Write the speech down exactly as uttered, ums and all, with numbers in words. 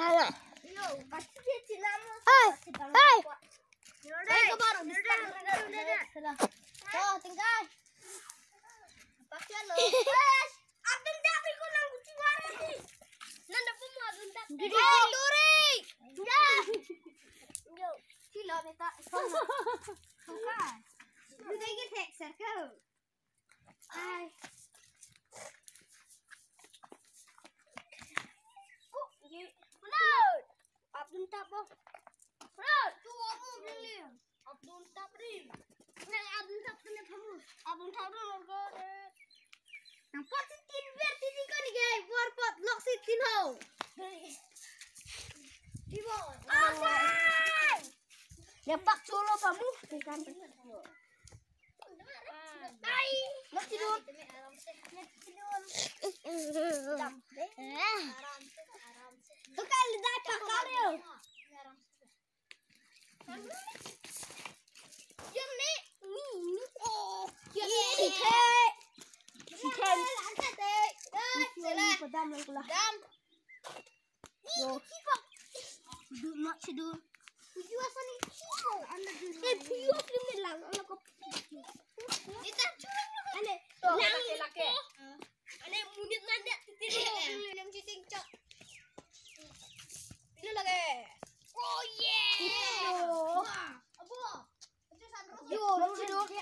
Hei, hei. Hei, ke baru. Tuh, tinggal. Pakai lo. Abdul tak ikut nang kucing warna ni. Nanda pun mau Abdul tak. Jadi lori. Yo. Silo beta. Bukan. Lu lagi tek circle. Ai. Kok, benar. Abdul tak, Bo. Benar. Tuh, aku beli. Abdul tak, Ri. Nang Abdul tak kena kamu. Abdul tak dulu, Bo. Nang pot si tin ber, tin ikon ni gay, bor pot lok si tin ho. Di Bo. Asai. Ya pak cholo kamu. Ai. Lok si dun. Tukar lidah pakar yo. Yun ni, ni, ni. Oh, yun ni. Sithe. Sithe. Padam lang kula. Dam. Yo. Dun mak si dun. Tujuh asal ni. Eh, tujuh asal ni lang. Anak ko. Kita curang. Ane. Tuh, lang laki, laki. Ane munit nanda titik. Lang titik cok. Ini lagi. Oh yeah. Yo. Yo, lu duduk.